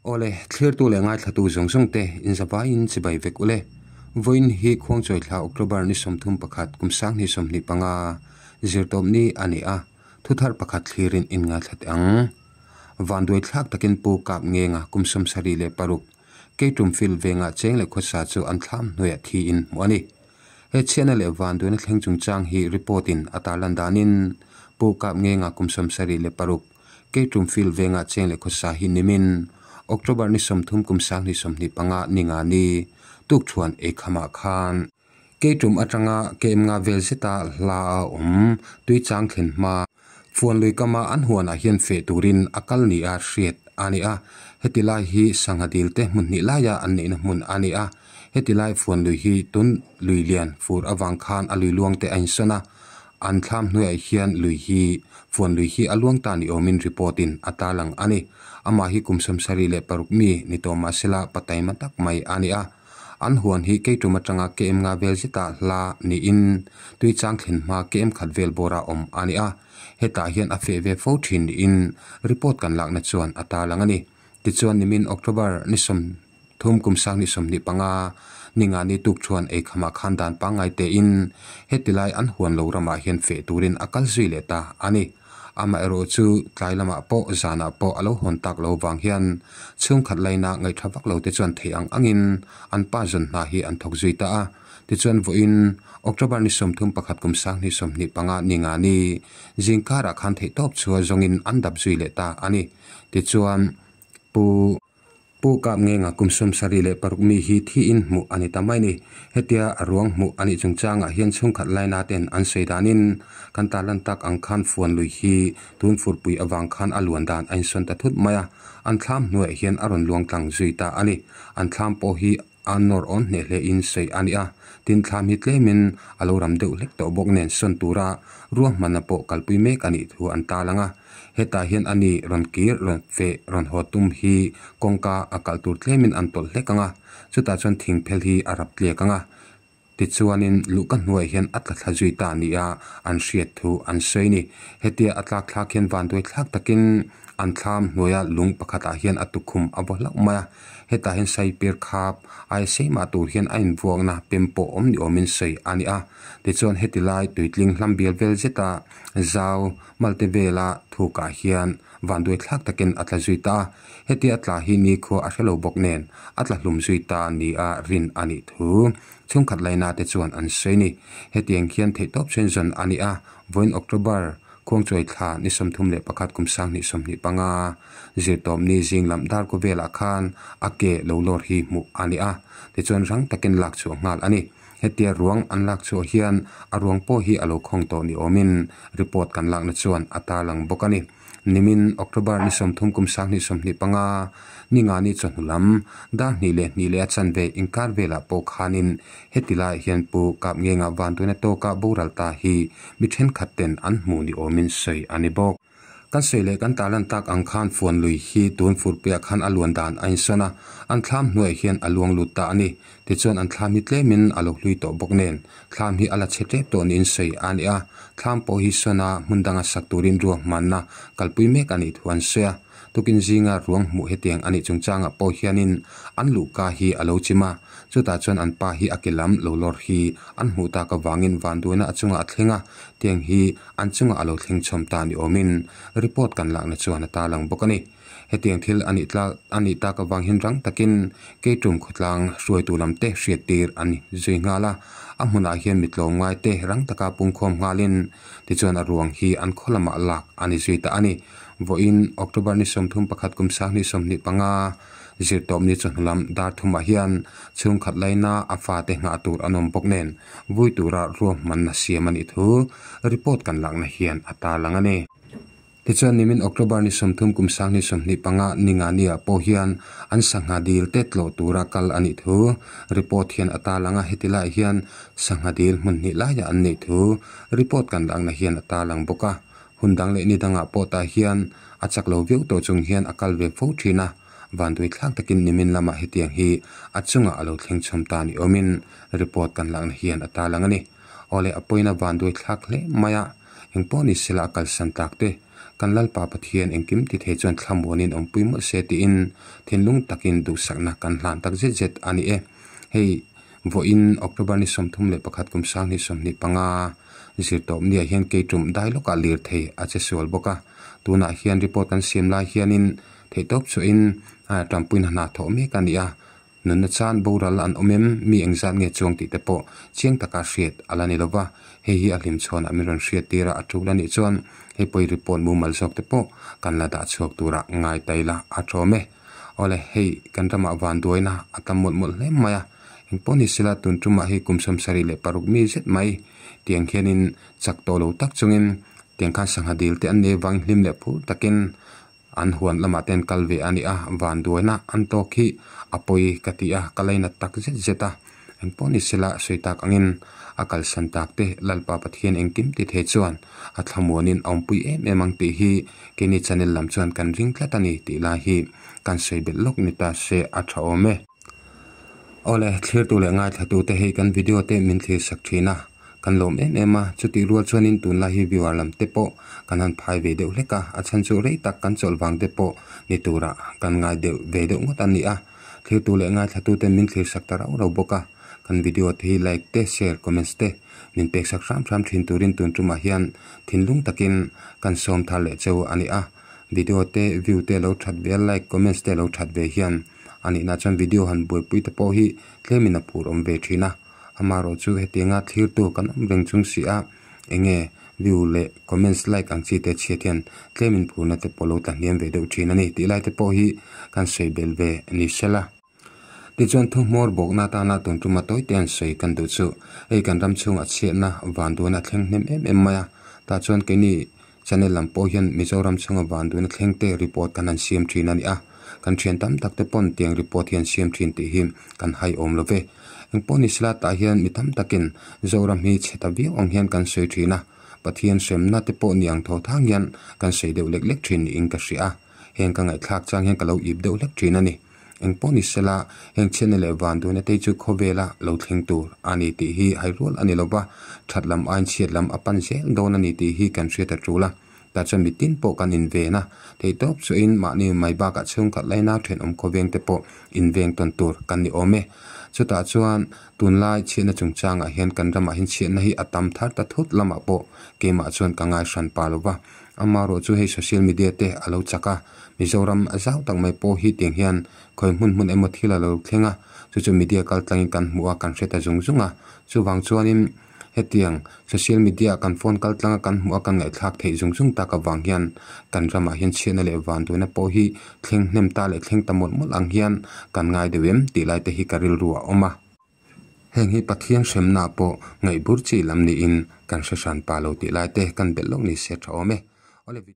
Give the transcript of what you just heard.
Awle, thlirtu leh ngaithlatu zawng zawng te inzavaiin chibai vek ule. Vawiin hi Khuangchawi thla October ni 31 kum 2025 zirtawp ni a ni a, thuthar pakhat thlirin in ngaithla teh ang. Vanduai thlak takin Pu Kap Ngenga kum 76 Keitum Field vengah cheng leh khawsa chu an thlam hnuaiah thiin hmuh a ni. He chhiatna leh vanduaina thleng chungchang hi report in a tarlan danin Pu Kap Ngenga kum 76 Keitum Field vengah cheng leh khawsa hi nimin October ni 30 kum 2025 ni nga ni tukthuan eikhamah khan Keitum atanga kem nga vel zeta hla a awm tui chang thlen hma Fuan lui kama an huanah hian feh turin a kal ni a hriat a ni a. Heti lai hi sangha dil te hmun hnih laia an neihna hmun a ni a. Heti lai fuan lui hi tun lui lian fur avang khan a lui luang te a insawn a. An thlam hnuaiah hian lui hi fuan lui hi a luang ta ni awmin report in a tarlang a ni. Amah hi kum 76 mi ni tawh mahsela pataima tak mai a ni a. An huan hi keitum atanga kem nga vel zeta hla niin tui chang thlen hma kem khat vel bawra awm a ni a. Hetah hian a feh ve fo thin niin report kan lakna chuan a tarlang a ni. Tichuan nimin October ni 30 kum 2025 ni nga ni tuk chuan eikhamah khan dan pangngai tein heti lai an huan lo ramah hian feh turin a kal zui leh ta a ni. Amaherawh chu tlai lamah pawh zanah pawh a lo hawn tak lo vang hian chhungkhat laina ngaihtha vak lo te chuan theih ang angin an pa zawn hna hi an thawk zui ta a. Tichuan vawiin October ni 31 kum 2025 ni nga ni zingkarah khan theihtawp chhuah zawngin an dap zui leh ta a ni. Tichuan Pu Pu Kap Ngenga kum 76 mi hi thiin hmuh a ni ta mai ni. Hetia a ruang hmuh a nih chungchangah hian chhungkhat laina ten an sawi danin kan tarlan tak ang khan fuan lui hi tun furpui avang khan a luan dan a insawn ta thut mai a. An thlam hnuaiah hian a rawn luang tlang zui ta a ni. An thlam pawh hi a nawr awn hneh hle in sawi a ni a. Tin thlam hi tlemin a lo ram deuh hlek tawh bawk nen sawn tura ruahmanna pawh kalpui mek a nih thu an tarlang a. Hetah hian a ni rawn kir rawn feh rawn haw tum hi kawngka a kalh tur tlemin an tawlh hlek ang a, chutah chuan thing phel hi a rap tliak ang a. Tichuanin luhka hnuaiah hian a tla thla zui ta nia an hriat thu an sawi a ni. Hetia a tlak thlak hian vanduai thlak takin an thlam hnuaia lung pakhatah hian a tukhum a vaw hlauh mai a. Hetah hian saipir khap aia seimah tur hian a invuakna pem pawh awm ni awmin sawi a ni a. Tichuan heti lai tuitling hlam bial vel zeta zau Malte vela thukah hian vanduai thlak takin a tla zui ta a, hetia a tla hi nikhua a hrelo bawk nen a tla hlum zui ta nia rin a nih thu chhungkhat laina te chuan an sawi a ni. Hetiang hian theihtawp chhen zawn a ni a, vawiin October Khuangchawi thla ni 31 kum 2025 zirtawpni zing lam darkaw velah khan a ke lo lawr hi hmuh a ni a, tichuan rang takin lak chhuah nghal a ni. Hetia ruang an lak chhuah hian a ruang pawh hi a lo khawng tawh ni awmin report kan lakna chuan a tarlang bawk a ni. Nimin October ni 30 kum 2025 ni nga ni chawhnu lam dar hnih leh hnih leh a chanve inkar velah pawh khanin heti laiah hian Pu Kap Ngenga vantuina tawka boral ta hi mi thenkhat ten an hmuh ni awmin sawi a ni bawk. Kan sawi leh kan tarlan tak ang khan fuan lui hi tun furpuiah khan a luan dan a insawn a, an thlam hnuaiah hian a luang lut ta a ni. Tichuan an thlam hi tlemin a lo hlui tawh bawk nen, thlam hi a la chhe tep tawh niin sawi a ni a. Thlam pawh hi sawn a, hmun danga sak turin ruahmanna kalpui mek a nih thu an sawi a. Tukin zinga ruang hmuh hetiang a nih chungchangah pawh hianin an luhka hi a lo chim a, chutah chuan an pa hi a ke lam lo lawr hi an hmuh tak avangin vanduaina a chungah a thleng a, tiang hi an chungah a lo thleng chhawm ta ni awmin report kan lakna chuan a tarlang bawk a ni. Hetiang thil a nih tlak a nih tak avang hian rang takin Keitum khawtlang hruaitu lam te hriat tir a ni zui nghal a, a hmunah hian mi tlawm ngai te rang taka pungkhawm nghalin tichuan a ruang hi an khaw lamah lak a ni zui ta a ni. Vawiin October ni 31 kum 2025 zirtawpni chawhnu lam dar thumah hian chhungkhat laina a fate nghah tur an awm bawk nen vui tura ruahmanna siam a nih thu report kan lakna hian a tarlang a ni. Tichuan nimin October ni 30 kum 2025 ni nga niah pawh hian an sangha dil te tlawh tura kal a nih thu report hian a tarlang a, heti laiah hian sangha dil hmun hnih laiah an neih thu report kan lakna hian a tarlang bawk a. Hun dang leh ni dangah pawh tah hian a chak lo viau tawh chung hian a kal ve fo thin a, vanduai thlak takin nimin lamah hetiang hi a chungah a lo thleng chhawm ta ni awmin report kan lakna hian a tarlang a ni. Awle a pawina vanduai thlak hle mai a, engpawh ni sela a kalsan tak te. Kan Lalpa Pathian engkim ti thei chuan thlamuanin awmpui mawlh se tiin thinlung takin duhsakna kan hlan tak zet zet a ni e. Hei vawiin October ni 31 kum 2025 zirtawpniah hian keitum dai lawkah lirthei a che sual bawk a. Tunah hian report kan siam lai hianin theihtawp chhuahin tanpuina hna thawh mek a ni a. Nunna chan boral an awm em? Mi engzat nge chuang tih te pawh chiang taka hriat a la ni lo va, hei hi a hlimchhawnah min rawn hriat tir a, a tul a nih chuan hei pawi report mumal zawk te pawh kan la dah chhuak tura ngai ta ila a tawm e. Awle, hei kan ramah vanduaina a tam mawlh mawlh hle mai a, engpawh ni sela tun tumah hi kum 76 mi zet mai tiang hianin chak tawh lo tak chungin tiang khan sangha dil te an nei avangin hlim leh phur takin An huan lamah te an kal ve a ni a, vanduaina an tawk hi a pawi ka ti a, ka lainat tak zet zet a. Engpawh ni sela sawi tak angin a kalsan tak te Lalpa Pathian engkim ti thei chuan a thlamuanin a awmpui em em ang tih hi keini channel lam chuan kan ring tlat a ni tih lai hi kan sawi belh lawk ni ta se a tha awm e. Awle, thlirtu leh ngaithlatute hei kan video te min thlir sak thin a, kan lawm em em a, chutih rual chuanin tunlai hi viewer lam te pawh kan han phai ve deuh hlek a, a chhan chu rei tak kan chawlh vang te pawh ni turah kan ngai deuh ve deuh ngawt a ni a, thlirtu leh ngaithlatute min thlir sak ta rauh rauh bawk a, kan video te hi like te, share, comments te min pek sak hram hram thin turin tun tumah hian thinlung takin kan sawm thar leh cheu a ni a, video te view te lo that ve a, like, comments te lo that ve hian. A nihna chuan video han buaipui te pawh hi tlemin a phur awm ve thin a, amaherawh chu hetianga thlirtu kan awm reng chung si a, enge view leh comments like ang chi te chhiat hian tlemin phurna te pawh lo tla hniam ve deuh thin a ni tih lai te pawh hi kan sawi belh ve ni sela. Tichuan thu hmawr bawkna atana tun tuma tawi te an sawi kan duh chu hei kan ram chhungah chhiatna vanduan a thleng hnem em em mai a, tah chuan keini Channel lam pawh hian Mizoram chhunga vanduaina thleng te report kan han siam thin a ni a, kan thian tam tak te pawn tiang report hi an siam thin tih hi kan hai awm lo ve. Engpawh ni sela tah hian mi tam takin Zoram hi chhe ta viau ang hian kan sawi thin a, Pathian hremna te pawh ni ang tho thang hian kan sawi deuh lek lek thin niin ka hria a, heng ka ngaihthlak chang hian ka lo ip deuh hlek thin a ni. Engpawh ni sela, heng chhiatna leh vanduaina te chu khawvela lo thleng tur a ni tih hi hai rual a ni lo va, that lam aiin chhiat lam a pan zel dawn a ni tih hi kan hriat a tul a. Tah chuan mitin pawh kan inven a, theihtawp chuahin mahni mai bakah chhungkhat laina thenawm khawveng te pawh inveng tawn tur kan ni awm e. Chutah chuan tunlai chhiatna chungchangah hian kan ramah hian chhiatna hi a tam thar ta thut lamah pawh keimah chuan ka ngai hran pa lo va. Amaherawh chu hei social media te a lo chak a, Mizoram a zau tak mai pawh hi tiang hian khawi hmun hmun emaw thil a lo thleng a, chu chu media kal tlangin kan hmuh a, kan hre ta zung zung a. Chuvang chuanin hetiang social media kan phone kal tlanga kan hmuh a kan ngaihthlak theih zung zung tak avang hian kan ramah hian chhiatna leh vanduaina pawh hi thleng hnem ta leh thleng ta mawlh mawlh ang hian kan ngai deuh em tih lai te hi ka rilru a awm a. Heng hi Pathian hremna pawh ngaihbur chi lam niin kan hre hran pa lo tih lai te kan belh loh ni se tha awm e. Awle.